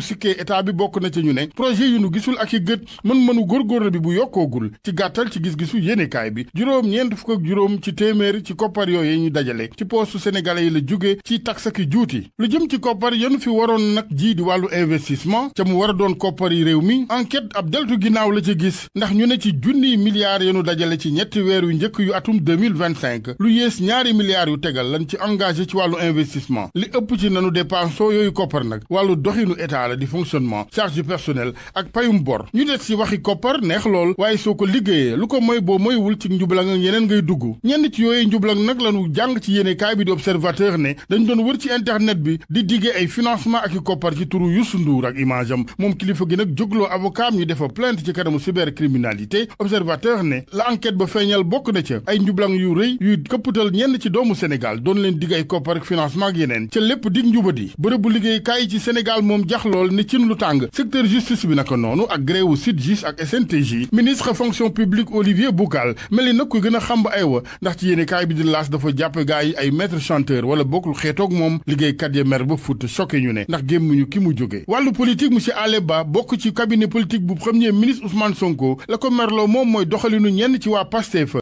sikkee état bi bokk na ci ñu ne projet yu nu gisul ak i gët mën-mënu góorgóorlu bi bu yokkoogul ci gàttal ci gis-gisu yéenekaay bi juróom-ñeent fukk ak juróom ci téeméer ci koppar yooyu ñu dajale ci poostu sénégalais yi la jóge ci tax ak juuti lu jëm ci koppar yenu fi waroon nag ji di wàllu investissement ca mu war a doon koppar yi réew mi enquête ab deltu ginnaaw la ci gis ndax ñu ne ci junniy milliards yenu dajale ci ñetti weer yu njëkk yu atum 2025 lu yées ñaari milliards yu tegal lan ci engagé ci wàllu investissement li ëpp ci nanu dépensoo yooyu koppar nag wàllu doxinu état la di fonctionnement charge personnel ak payum bor ñu des ci waxi koppar neex lool waaye soo ko liggéeyee lu ko moy boo moywul ci njublang ak yeneen ngay dugg ñenn ci yooyu njublang nag lanu jàng ci yéenekaay bi di observateur ne dañ doon wër ci internet bi di diggee ay financement ak i koppar ci turu Youssou Ndour ak image am moom kilifa gi nag jógloo avocat ñu defa plainte ci kanamu cybercriminalité observateur ne la enquête ba feeñal bokk na ca ay njublang yu rëy yuy këppatal ñenn ci doomu Sénégal doon leen digg ay koppar ak financement ak yeneen ca lépp dig njubadi bërëb bu liggéeykaay yi ci Sénégal moom jax lool ne cin lu tàng secteur justice bi naka noonu ak gréewu SYTJUST ak SNTJ ministre fonction publique Olivier Boucal mel ni nag ko gën a xamb aywa ndax ci yéenekaay bi di laas dafa jàppe gaa yi ay maître chanteur wala bokkul xeetoog moom liggéeykat ya mer ba fut choqué ñu ne ndax gémmuñu ki mu jóge wàllu politique monsieur Alé Ba bokk ci cabinet politique bu premier ministre Ousmane Sonko la ko merloo moom mooy doxalinu ñenn ci waa Pastef